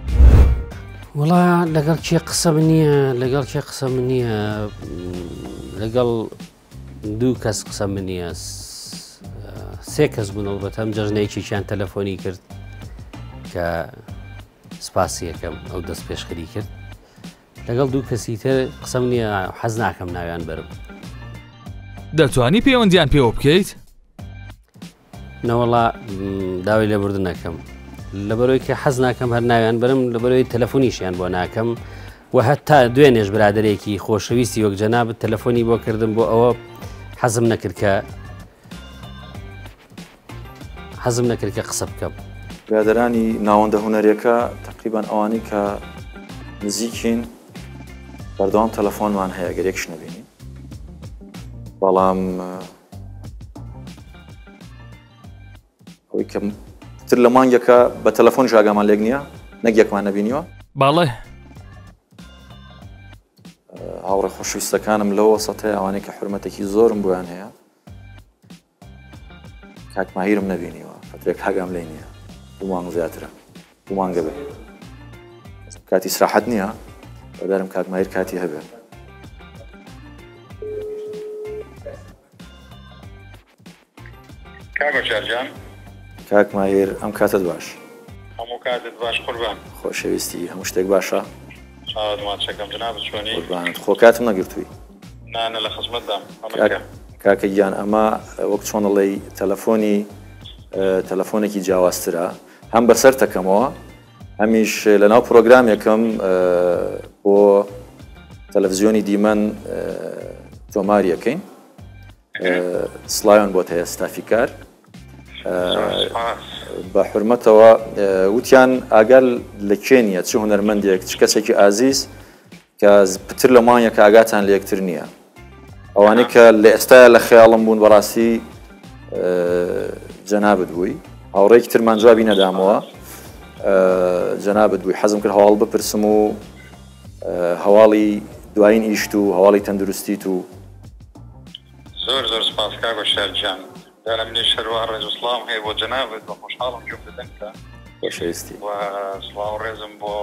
وەڵا لەگەڵ کێ قسەم نییە لەگەڵ کێ قسەم نییە لەگەڵ دوو کەس قسەم نییە سێ کەس بوون ئەڵبەتە ئەم جەژنە یەکێکیان تەلەفۆنی کرد کە سپاسی یەکەم ئەو دەست پێشخەری کرد لەگەڵ دوو کەسی تر قسەم نییە حەز ناکەم ناویان بەرم. دەتوانی پەیوەندیان پێوە بکەیت؟ نەوەڵا داوای لێبوردن نەکەم لەبەرەوەی کە حەز ناکەم هەر ناویان برم لەبەرەوەی تەلەفۆنیشیان بۆ ناکەم و هەتا دوێنێش برادێکی خۆشەویستی وەک جەنابت تەلەفۆنی بۆ کردم بۆ ئەوە حەزم نەکرد کە حەزم نەکرد کە قسە بکەم. برادەرانی ناوەندە هونەریەکە تەقریبەن ئەوانەی کە نزیکین بەردەوام تەلەفۆنمان هەیە گەر یەکش نەبینین بەڵام ئەوەی کە تر لە مانگێکە بە تەلەفۆن ژاگامان لێک نییە نەک یەکمان نەبینیوە بەڵێ هاوڕێ خۆشویستەکانم لەوە سەتەیە ئەوانەی کە حرمەتێکی زۆرم بۆیان هەیە کاک ماهیرم نەبینیوە فترێک ئاگام لێی نییە دوو مانگ زیاترە دوو مانگە بێ کاتی سراحەت نییە بەدارم کاک ماهیر کاتی هەبێ کاک هۆشیار گیان. کاک ماهیر ئەم کاتەت باش. هەموو کاتت باش قوربان. خۆشەویستی هەموو شتێک باشە؟ چاوت ماچەکەم جەنابت چۆنی؟ قوربانت خۆ کاتم نەگرتووی. نا نا لە خزمەتدام ئەمرکە. کاکە گیان ئەمە وەک چۆن ئەڵێی تەلەفۆنی تەلەفۆنێکی جیاوازترە هەم بەسەر تەکەمەوە هەمیش لەناو پرۆگرامێکم بۆ تەلەڤزیۆنی دیمەن تۆماریەکەین سڵاویان بۆت هەیە ستافی کار بە حورمەتەوە وتیان ئاگال لە کێ نییە چ هونەرمەندێک چ کەسێکی ئازیز کە پتر لە مانگێکە ئاگاتان لە یەکتر نییە ئەوانەی کە لە ئێستایا لە خەیاڵم بوون بەڕاستی جەنابت بووی هاوڕێکی ترمان جوابی نەدامەوە جەنابت بووی حەزم کرد هەواڵ بپرسم و هەواڵی دوایین ئیشت و هەواڵی تەندروستیت و زۆر زۆر سپاس کاک هۆشیار گیان جارە منیش هەروا ڕێز و سڵاوم هەیە بۆ جەنابت و خۆشحاڵم گوێم لە دەنگتە خۆشەویستی و سڵاو و ڕێزم بۆ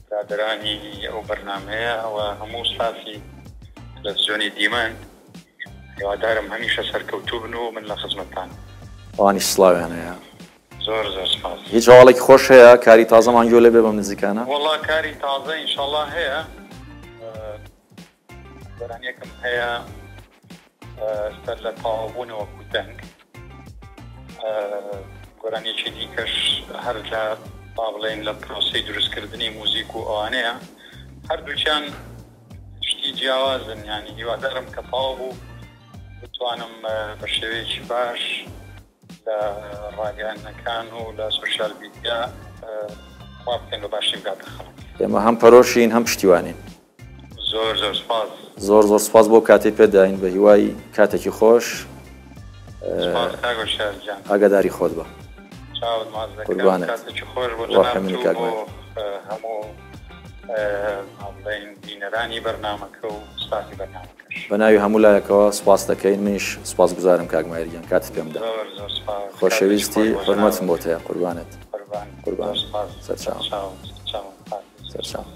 برادەرانی ئەو بەرنامەیە و هەموو ستافی تەلەفزیۆنی دیمەن هیوادارم هەمیشە سەرکەوتوو بن و من لە خزمەتتانم. ئەوانیش سڵاویان هەیە. زۆر زۆر سپاس. هیچ هەواڵێکی خۆش هەیە کاری تازەمان گوێ لێ بێ بەم نزیکانە؟ وەڵا کاری تازە ئینشاڵا هەیە گۆرانیەکم هەیە سەر لە تەواوبوونە وەکو دەنگ گۆرانیەکی دیکەش هەر لە با بڵێین لە پرۆسەی دروستکردنی موزیک و ئەوانەیە هەردووکیان شتی جیاوازن یانی هیوادارم کە تەواو بوو بتوانم بە شێوەیەکی باش لە ڕاگەیاندنەکان و لە سۆشیال میدیا وا بکەین بە باشی بگاتە خەڵک. ئێمە هەم پەرۆشین هەم پشتیوانین. زۆر زۆر سپاس. زۆر زۆر سپاس بۆ کاتەی پێت داین بە هیوای کاتێکی خۆش. سپاس کاک هۆشیار گیان. ئاگاداری خۆت بە. چاوت ماچ دەکەم. قوربانت. کاتێکی خۆش بۆ ڕۆحی جەنابت منی و کاک بۆ ماهیر. هەموو با بڵێین بینەرانی بەرنامەکە و ستافی بەرنامەکە. بە ناوی هەموو لایەکەوە سوپاست دەکەین منیش سوپاس گوزارم کاک ماهیر گیان کاتت پێم دا زۆر زۆر سوپاس کاتێکی خۆشەویستی خۆش بۆ حورمەتم جەنابت بۆت هەیە قوربانت قوربان زۆر قوربانت سوپاس سەرچاوم سەرچاوم سەرچاوم کاتێکی سەرچاوم.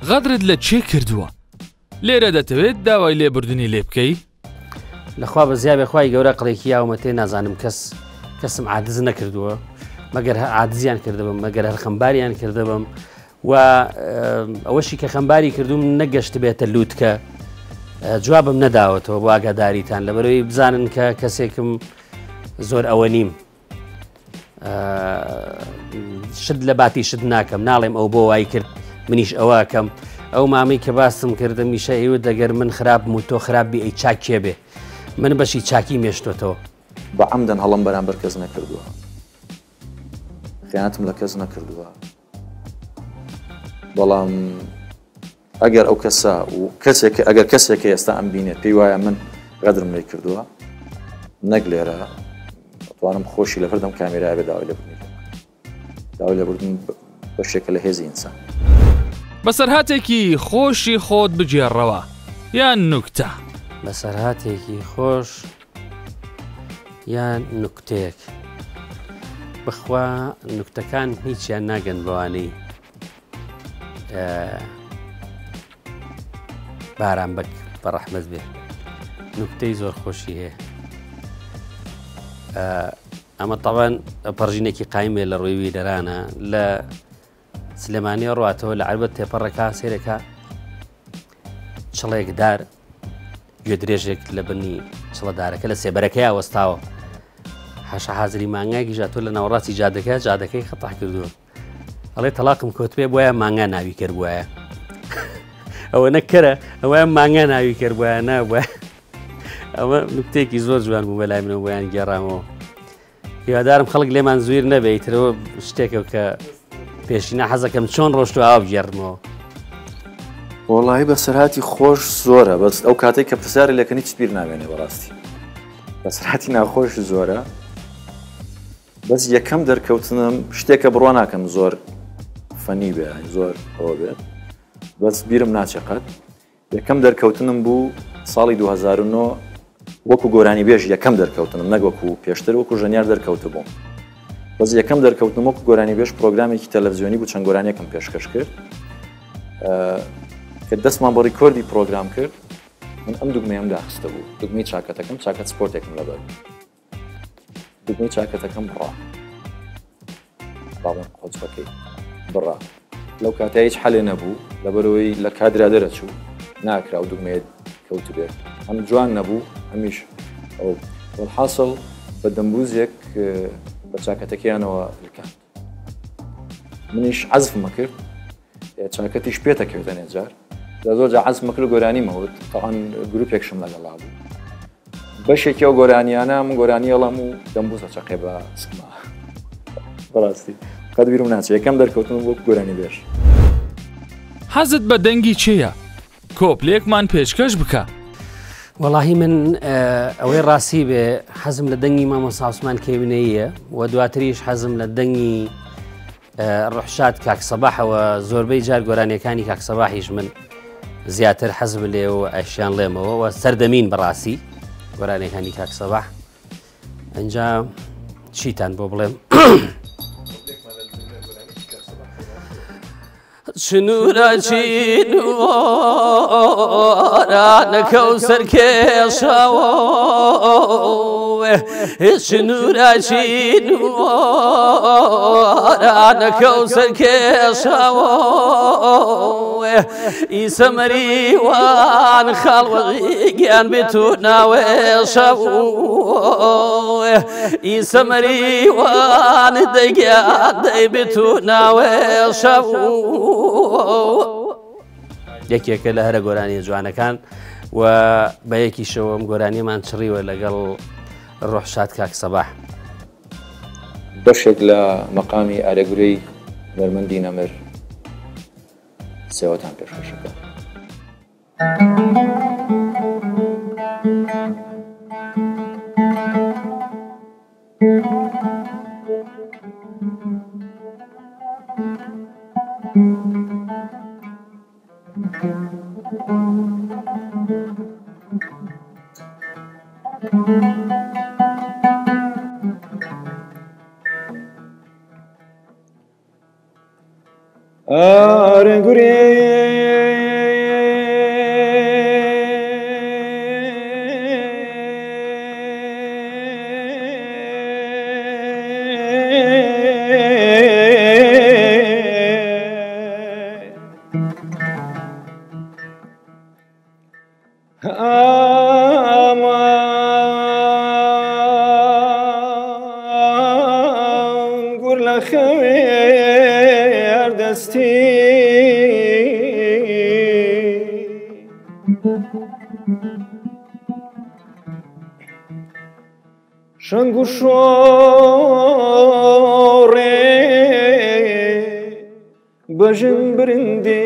غەدرت لە کێ کردووە؟ لێرە دەتەوێت داوای لێبوردنی لێ بکەی؟ لەخوا بەزیابێ خوای گەورە قڵێکی یاومەتێ نازانم کەس کەسم عادز نەکردووە مەگەر عادزیان کردبم مەگەر هەر خەمباریان کردبم و ئەوەشی کە خەمباری کردوم نەگەشت بێتە لووتکە جوابم نەداوەتەوە بۆ ئاگاداریتان لەبەرەوەی بزانن کە کەسێکم زۆر ئەوە نیم شت لە باتی شت ناکەم ناڵێم ئەو بۆ وای کرد منیش ئەوەکەم ئەو مامی کە باسم کردم میشە ئیوە دەگەر من خراپ و تۆ خراپ بی ئەی چاکێ بێ من بەشی چاکی مێشتۆتەوە. بە عەمدەن هەڵەم بەرامبەر کەس نەکردووە خیانەتم لە کەس نەکردووە بەڵام ئەگەر ئەو کەسە و کەسێک ئەگەر کەسێک ئێستا ئەم بینێت پێی وایە من غەدرم لێ کردووە نەک لێرە ئەتوانم خۆشی لەبەردەم کامێرا بێ داوای لێبوردنی لێ بکەم داوای لێبوردن بەشێکە لە هێزی ئینسان. بەسەرهاتێکی خۆشی خۆت بگێڕەوە یان نوکتە. بەسەرهاتێکی خۆش یان نوکتەیەک؟ بەخوا نوکتەکان هیچیان ناگەن بەوانەی باران بەک بە ڕەحمەت بێ نوکتەی زۆر خۆشی هەیە. ئەمە تاوان پەرژینێکی قایمێ لە ڕووی ویدەرانە لە سلێمانی ڕاتەوە لە عربەت تێپەڕەکە سێرەکە چڵێک دار گوێدرێژێک لە بنی چڵەدارەکە لە سێبەرەکەیا وەستاوە. حاشا حازری مانگایەکیش هاتووە لە ناوەڕاستی جادەکە جادەکەی خەتح کردووە. ئەڵێ تەلاقم کۆتبێ بۆیە مانگا ناوی کەر بوایە. ئەوە نەکەرە ئەوە مانگا ناوی کەر بوایە نابووە. ئەوە نوکتێکی زۆر جوان بوو بەلای منەوە بۆیان گێڕامەوە. هیوادارم خەڵک لێمان زویر نەبێ ئیترەوە شتێکە کە پێشینە حەزەکەم چۆن ڕۆشتو ئاو بگێڕمەوە. وەڵاهی بەسەرهاتی خۆش زۆرە بەس ئەو کاتێک کە پرسیاری لەکەن هیچ بیر نامێنێ بەڕاستی بەسەرهاتی ناخۆش زۆرە بەس یەکەم دەرکەوتنم شتێکە بڕوا ناکەم زۆر فەنی بێ زۆر ئەوە بێت بەس بیرم ناچێ قەت یەکەم دەرکەوتنم بوو ساڵی 2009 وەکو گۆرانیبێژ یەکەم دەرکەوتنم نەک وەکو پێشتر وەکو ژەنیار دەرکەوتبووم بەس یەکەم دەرکەوتنم وەکو گۆرانیبێژ پرۆگرامێکی تەلەڤزیۆنی بوو چەند گۆرانیەکم پێشکەش کرد کە دەستمان بە ڕیکۆردی پرۆگرام کرد من ئەم دوگمەیەم داخستە بوو دوگمەی چاکەتەکەم چاکەت سپۆرتێکم لەبەر دوگمەی چاکەتەکەم بڕا باڵێن قۆچەکەی بڕا لەو کاتە هیچ حەلێ نەبوو لەبەرەوەی لە کادرا دەرەچوو ناکرا و دوگمەیە کەوتبێت هەم جوان نەبوو هەمیش ئەو وەلحاسڵ بە دەمبوزێک بە چاکەتەکەیانەوە لکاند منیش عەزفمە کرد چاکەتیش پێتەکەوێتە نێجار لە زۆر جا عەزفمە کرد گۆرانیمەوت تاوان گروپێکشم لەگەڵا بوو بەشێکی ئەو گۆرانیانە من گۆرانی ئەڵەم و دەمبوزە چەقێ بە سکما بەڕاستی قەت بیرم ناچێت یەکەم دەرکەوتن وەک گۆرانی بێژ. حەزت بە دەنگی کێیە؟ کۆپلێکمان پێشکەش بکە. وەڵاهی من ئەوەی ڕاستی بێ حەزم لە دەنگی مامۆستا عوسمان کێونەییە و دواتریش حەزم لە دەنگی ڕحشاد کاک سەباحەوە زۆربەی جار گۆرانیەکانی کاک سەباحیش من زیاتر حەزم لێ و ئەشیان ڵێمەوە و سەردەمین بەڕاستی گۆرانیەکانی کاک سەباح ئەجا چیتان بۆ بڵێم چنورە چینوەرانەکە و سەرکێشەوە چنورە چینوەرانەکە و سەرکێشەوە ئیسەمەریوان خاڵوەگیان بێت و ناوێشەوە ئیسەمەریوان دەگیان دەیبێت و ناوێشەو. یەکێکە لە هەرە گۆرانیە جوانەکان و بە یەکیشەوە ئەم گۆرانیەمان چڕیوە لەگەڵ ڕۆحشاد کاک سەباح. بەشێک لە مەقامی ئارەگورەی هونەرمەندی نەمر سێوەتان پێشکەشەکەم. شەنگ و شۆڕێ بەژن برندێ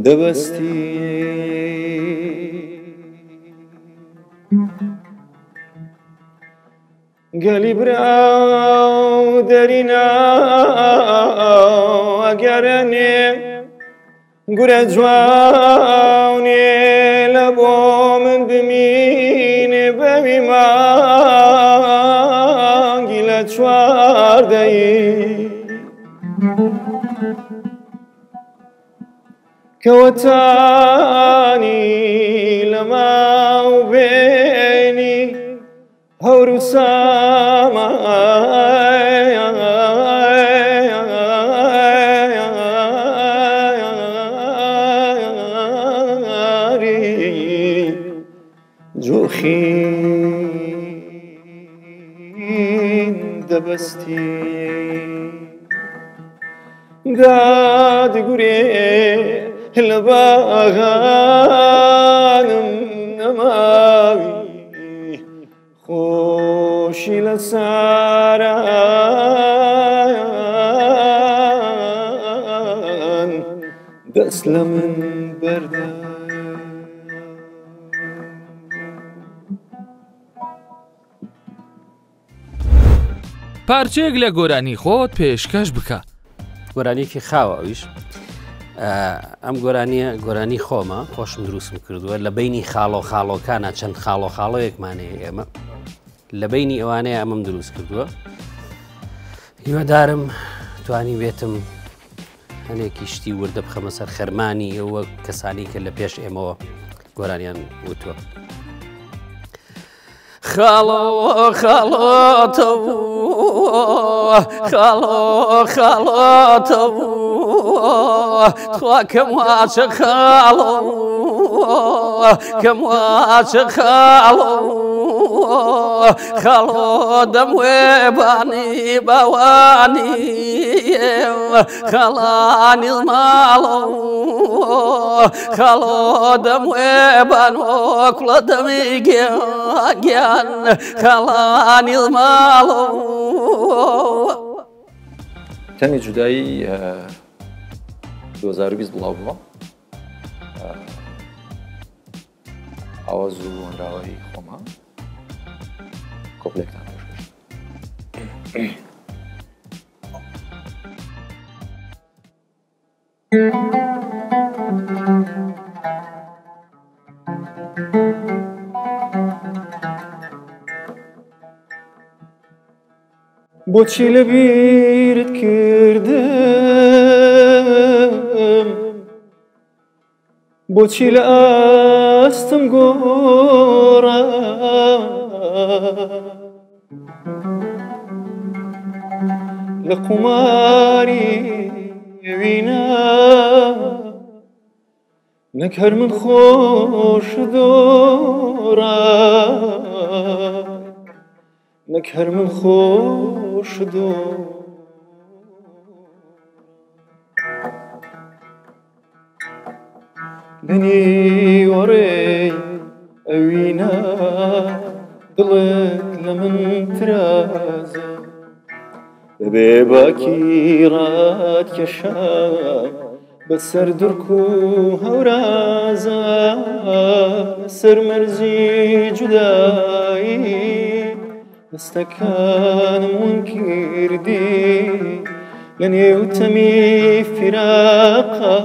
دەبەستی. گەلی برا و دەرینا ئەگەرەنێ گورە جوانێ لە بۆ من بمینێ بەوی مانگی لە چواردەی کەوەتانی لە ماو بێنی هەور و ساماری جۆخین دەبەستی دادگورێ لە باغانم نەماوی خۆشی لە ساران دەست لە من بەردە. پارچەیەک لە گۆرانی خۆت پێشکەش بکە. گۆرانیەکی خاوە ئەویش ئەم گۆرانیە گۆرانی خۆمە خۆشم دروستم کردووە لە بینی خاڵۆ خاڵۆکانە چەند خاڵۆ خاڵۆیەکمانەیە ئێمە لە بینی ئەوانەیە ئەمەم دروست کردووە هیوادارم توانی بێتم هەنێکی شتی وردە بخەمە سەر خەرمانی ئەوە کەسانی کە لە پێش ئێمەوە گۆرانیان وتووە. خاڵۆ خاڵۆتەوە خاڵۆ خاڵۆتەوە تخوا کەم واچە خاڵۆ کەم واچە خاڵۆ خاڵۆ دەموێ بانی باوانی خاڵانی ماڵۆ خاڵۆ دەموێ بانۆ کوڵە دەمی گیان خاڵانی ماڵۆ. تەمی جودایی 2020 بڵاو بووە ئاواز و هۆنراوەی خۆمە کۆپلێکتان پێشکەش. بۆچی لە بیرت کردم بۆچی لە ئاستم گۆڕا لە قوماری ئەوینا نەک هەر من خۆش دۆڕا نەک هەر من خۆش دۆڕا لە نیوەڕێی ئەوینا دڵت لە من ترازە بەبێ باکی ڕات کێشا بەسەر درک و هەورازە لەسەر مەرزی جودایی دەستەکانم ون کردی لە نێو تەمی فیراقا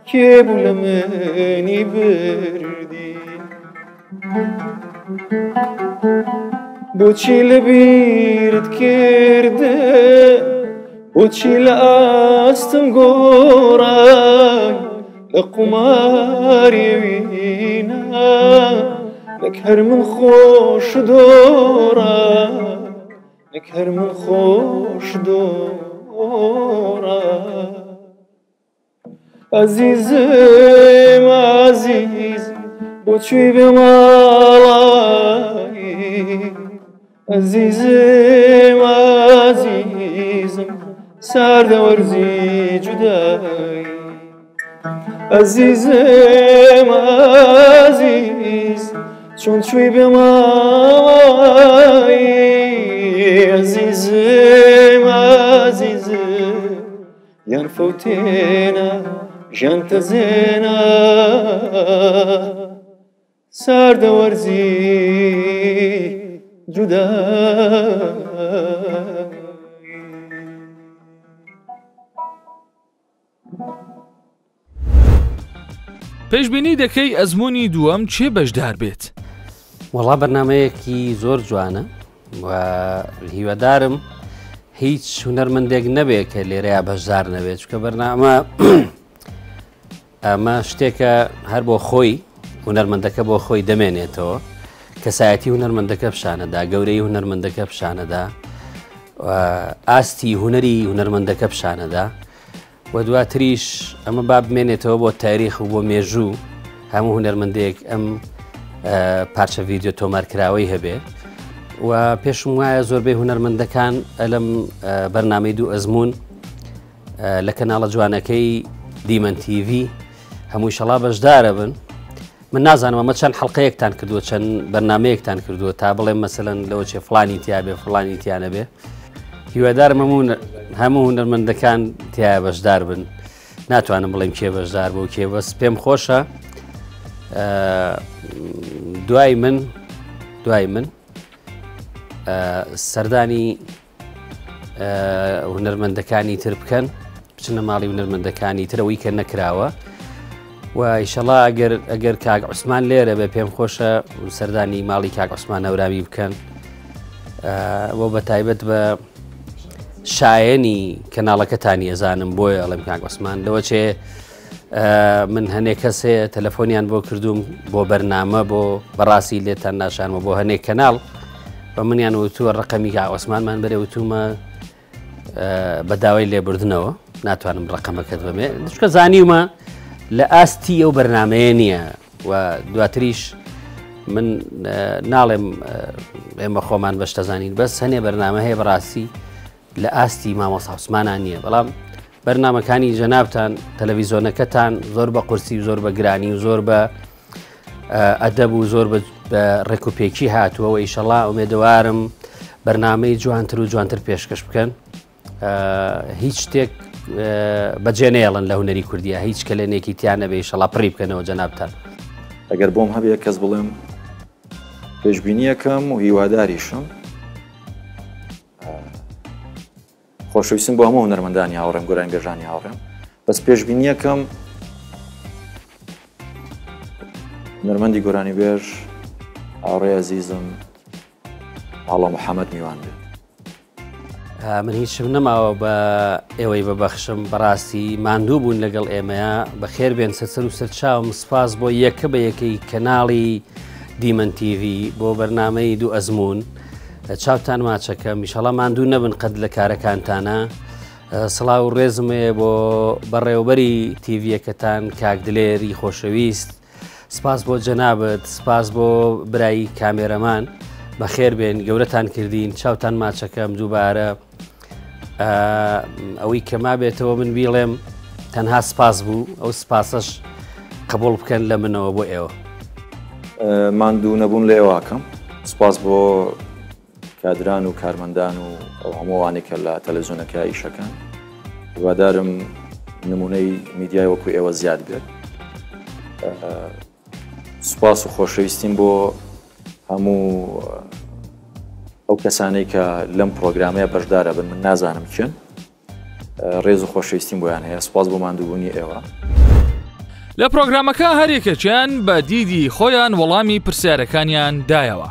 کێ بوو لە منی بردی بۆچی لە بیرت کردم بۆچی لە ئاستم گۆڕای لە قوماری وینا نەک هەر من خۆش دۆڕا نەک هەر من خۆش دۆڕا ئەزیزم ئازیز بۆچی بێ ماڵایی ئەزیزم ئازیزم ساردە وەرزی جودایی ئەزیزم ئازیز چۆن چووی بێ ماڵایی ئەزیزم ئازیزم یان فەوتێنە ژیان تەزێنە ساردە وەرزی جودایی. پێشبینی دەکەی ئەزموونی دووەم کێ بەشدار بێت؟ وەڵا بەرنمەیەکی زۆر جوانە و هیوادارم هیچ هونەرمەندێک نەبێت کە لێرەیە بەشدار نەبێت چکە بەرنامە ئەمە شتێکە هەر بۆ خۆی هونەرمەندەکە بۆ خۆی دەمێنێتەوە کەسایەتی هونەرمەندەکە پیشانەدا گەورەی هونەرمەندەکە پیشانەدا ئاستی هونەری هونەرمەندەکە پیشانەدا و دواتریش ئەمە با بمێنێتەوە بۆ تاریخ و بۆ مێژوو هەموو هونەرمەندێک ئەم پارچە ڤیددیو تۆمارکراوەی هەبێ و پێشم وایە زۆربەی هونەرمەندەکان لەم بەرنمەی دوو ئەزمون لە کەناڵە جوانەکەی دیمەن تیڤی هەمووی شەڵا بەشدارە بن من نازانم ئەمە چەند حڵلقەیەکتان کردووە چەند بەرنمەیەکتان کردووە تا بڵێم مەسەن لەوە چێ فلانی تیاابێ فلانی تیانە بێ هیوادارم هەموو هونەرمەندەکان تیا بەشدار بن ناتوانم بڵێم کێ بەشدار بوو کێ بەس پێم خۆشە دوای من دوای من سەردانی هونەرمەندەکانی تر بکەن بچنە ماڵی هونەرمەندەکانی ترەوەی کە نەکراوە و ئیشەڵا ئەگەر ئەگەر کاک عوسمان لێرە بێ پێم خۆشە سەردانی ماڵی کاک عوسمان هەورامی بکەن بۆ بە تایبەت بە شایەنی کەناڵەکەتانی ئەزانم بۆیە ئەڵێم کاک عوسمان لەوە چێ من هەنێک کەس هەیە تەلەفۆنیان بۆ کردوم بۆ بەرنامە بۆ بەڕاستی لێتان ناشانمە بۆ هەنێک کەناڵ بە منیان وتووە ڕقەمی کاک عوسمانمان بەرێ وتومە بە داوای لێبوردنەوە ناتوانم ڕقەمەکەت بەمێ چکە زانیومە لە ئاستی ئەو بەرنمەیە نییە و دواتریش من ناڵێم ئێمە خۆمان بەشتەزانین بەس هەنێ بەرنامە هەیە بەڕاستی لە ئاستی مامۆستا عوسمانان نییە بەڵام بەرنمەکانی جەنابتان تەلەڤیزۆنەکەتان زۆر بە قورسی و زۆر بە گرانی و زۆر بە ئەدەب و زۆر بە ڕێکوپێکی هاتووە و ئیشەڵا ئومێدەوارم بەرنمەی جوانتر و جوانتر پێشکەش بکەن هیچ شتێک بەجێ نێڵن لە هونەری کوردیە هیچ کەلێنێکی تیان نەبێ ئیشەڵا پڕی بکەنەوە جەنابتان. ئەگەر بۆم هەبێ کەس بڵێم پێشبینیەکەم و هیواداریشم خۆشەویستم بۆ هەموو هونەرمەندانی هاوڕێم گۆرانیبێژانی هاوڕێم بەس پێشبینیەکەم هونەرمەندی گۆرانیبێژ هاوڕێ ئەزیزم ئاڵۆ محەممەد میوان بێت. من هیچم نەماوە بە ئێوەی ببەخشم بەڕاستی ماندوو بوون لەگەڵ ئێمەیە بەخێر بێن سەر و سەرچاوم سپاس بۆ یەکە بە یەکەی کەناڵی دیمەن تیڤی بۆ بەرنمەی دوو ئەزمون چاوتان ماچەکەم ئیشەڵا ماندوو نەبن قەت لە کارەکانتانە سڵاو و ڕێزم هەیە بۆ بەڕێوبەری تیڤیەکەتان کاک دلێری خۆشەویست سپاس بۆ جەنابت سپاس بۆ برایی کامێرەمان بەخێر بێن گەورەتان کردین چاوتان ماچەکەم دووبارە ئەوەی کە مابێتەوە من بیڵێم تەنها سپاس بوو ئەو سپاسەش قبول بکەن لە منەوە بۆ ئێوە. ماندوو نەبوون لە ئێوەکەم سپاس بۆ کادران و کارمەندان و ئەو هەمووانەی کە لە تەلەڤزیۆنەکە ئیشەکەن هیوادارم نمونەی میدیای وەکو ئێوە زیاد بێت سوپاس و خۆشەویستیم بۆ هەموو ئەو کەسانەی کە لەم پرۆگرامەیە بەشدارە بن من نازانم کێن ڕێز و خۆشەویستیم بۆیان هەیە سوپاس بۆ ماندووبوونی ئێوە. لە پرۆگرامەکە هەریەکێکیان بە دیدی خۆیان وەڵامی پرسیارەکانیان دایەوە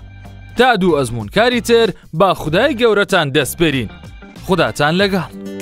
تا دوو ئەزموونکاری تر با خودای گەورەتان دەسپێرین خوداتان لەگەڵ.